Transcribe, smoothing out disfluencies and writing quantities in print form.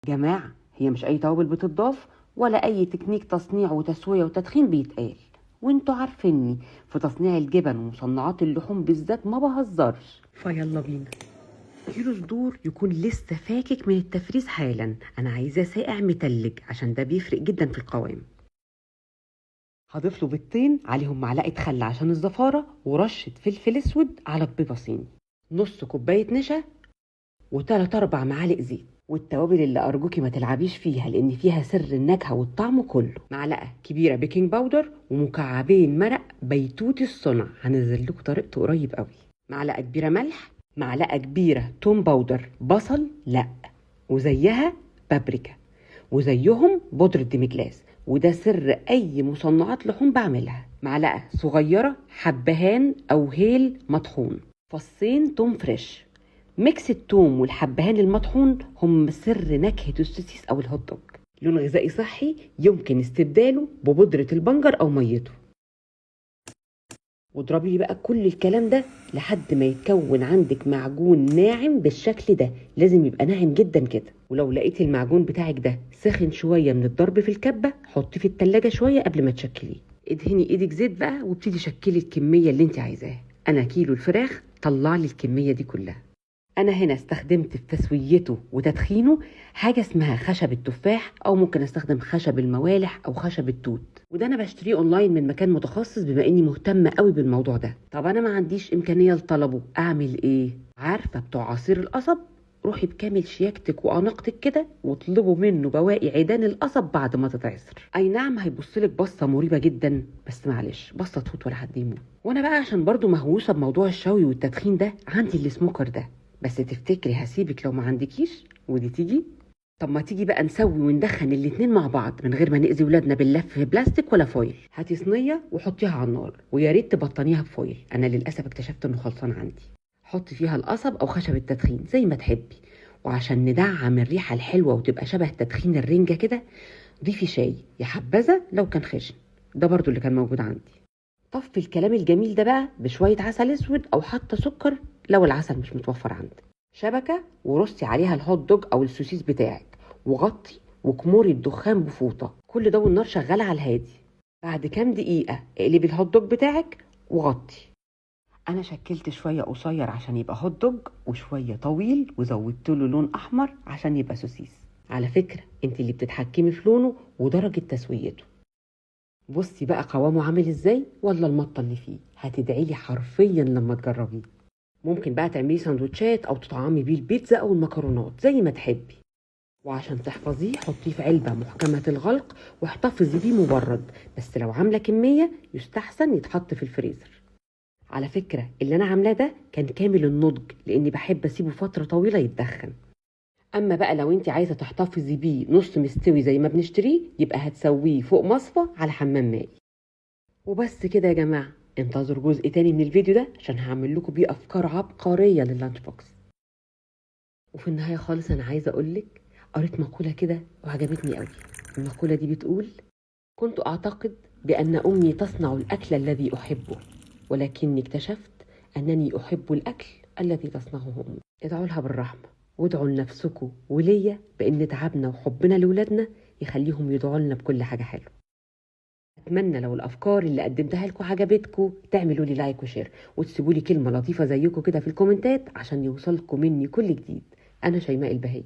جماعة، هي مش اي توابل بتضاف ولا اي تكنيك تصنيع وتسوية وتدخين بيتقال، وانتوا عارفيني في تصنيع الجبن ومصنعات اللحوم بالذات ما بهزرش. فيلا بينا. كيلو صدور يكون لسه فاكك من التفريز حالا، انا عايزاه ساقع متلج عشان ده بيفرق جدا في القوام. هضيف له بيضتين عليهم معلقه خل عشان الزفاره، ورشه فلفل اسود على بيضة صيني، نص كوباية نشا، وتلات اربع معالق زيت. والتوابل اللي ارجوكي ما تلعبيش فيها لان فيها سر النكهة والطعم كله، معلقه كبيرة baking powder، ومكعبين مرق بيتوتي الصنع هنزل لكم طريقته قريب قوي، معلقه كبيرة ملح، معلقه كبيرة توم powder، بصل لا، وزيها بابريكا، وزيهم بودرة demi-glace، وده سر اي مصنعات لحوم بعملها، معلقه صغيرة حبهان او هيل مطحون، فصين توم fresh. mix التوم والحبهان المطحون هم سر نكهة السوسيس أو الهوت دوج. لون غذائي صحي يمكن استبداله ببودرة البنجر أو ميته. واضربي لي بقى كل الكلام ده لحد ما يتكون عندك معجون ناعم بالشكل ده، لازم يبقى ناعم جدا كده. ولو لقيتي المعجون بتاعك ده سخن شوية من الضرب في الكبة حطيه في التلاجة شوية قبل ما تشكليه. ادهني ايدك زيت بقى وابتدي شكلي الكمية اللي انت عايزاها. انا كيلو الفراخ طلع لي الكمية دي كلها. انا هنا استخدمت في تسويته وتدخينه حاجة اسمها خشب التفاح، او ممكن استخدم خشب الموالح او خشب التوت، وده انا بشتريه اونلاين من مكان متخصص بما اني مهتمة قوي بالموضوع ده. طب انا ما عنديش امكانية لطلبه، اعمل ايه؟ عارفه بتوع عصير القصب؟ روحي بكامل شياكتك واناقتك كده واطلبوا منه بواقي عيدان القصب بعد ما تتعصر. اي نعم هيبصلك بصة مريبه جدا، بس معلش بصة تفوت ولا حد يموت. وانا بقى عشان برضو مهووسه بموضوع الشوي والتدخين ده عندي ال smoker ده، بس تفتكري هسيبك لو ما عندكيش ودي تيجي؟ طب ما تيجي بقى نسوي وندخن الاتنين مع بعض من غير ما نأذي ولادنا باللف في بلاستيك ولا foil. هاتي صينية وحطيها على النار، ويا ريت تبطنيها ب foil، انا للاسف اكتشفت انه خلصان عندي. حطي فيها القصب او خشب التدخين زي ما تحبي، وعشان ندعم الريحة الحلوة وتبقى شبه تدخين الرنجه كده ضيفي شاي، يا حبذا لو كان خشن، ده برضو اللي كان موجود عندي. طفي الكلام الجميل ده بقى بشوية عسل اسود او حتى سكر لو العسل مش متوفر عندك. شبكة ورصي عليها الهوت دوج او السوسيس بتاعك، وغطي وكمري الدخان بفوطه. كل ده والنار شغالة على الهادي. بعد كام دقيقة اقلبي الهوت دوج بتاعك وغطي. انا شكلت شوية قصير عشان يبقى هوت دوج، وشوية طويل وزودت له لون احمر عشان يبقى سوسيس. على فكرة انت اللي بتتحكمي في لونه ودرجة تسويته. بصي بقى قوامه عامل ازاي ولا المطه اللي فيه، هتدعي لي حرفيا لما تجربيه. ممكن بقى تعملي سندوتشات او تطعمي بيه البيتزا او المكرونات زي ما تحبي. وعشان تحفظيه حطيه في علبة محكمة الغلق واحتفظي بيه مبرد، بس لو عامله كمية يستحسن يتحط في الفريزر. على فكرة اللي انا عاملاه ده كان كامل النضج لاني بحب اسيبه فترة طويلة يتدخن. اما بقى لو انت عايزه تحتفظي بيه نص مستوي زي ما بنشتريه يبقى هتسويه فوق مصفى على حمام مائي. وبس كده يا جماعة، انتظروا جزء تاني من الفيديو ده عشان هعمل لكم بيه افكار عبقرية لل lunch box. وفي النهاية خالص انا عايزه اقولك قريت مقولة كده وعجبتني قوي. المقولة دي بتقول: كنت اعتقد بان امي تصنع الاكل الذي احبه، ولكني اكتشفت انني احب الاكل الذي تصنعه امي. ادعوا لها بالرحمة، وادعوا لنفسكم وليا بان تعبنا وحبنا لولادنا يخليهم يدعوا لنا بكل حاجة حلوة. اتمنى لو الافكار اللي قدمتها لكم عجبتكم تعملوا لي like و share، وتسيبوا لي كلمة لطيفة زيكم كده في الكومنتات عشان يوصلكم مني كل جديد. انا شيماء البهي.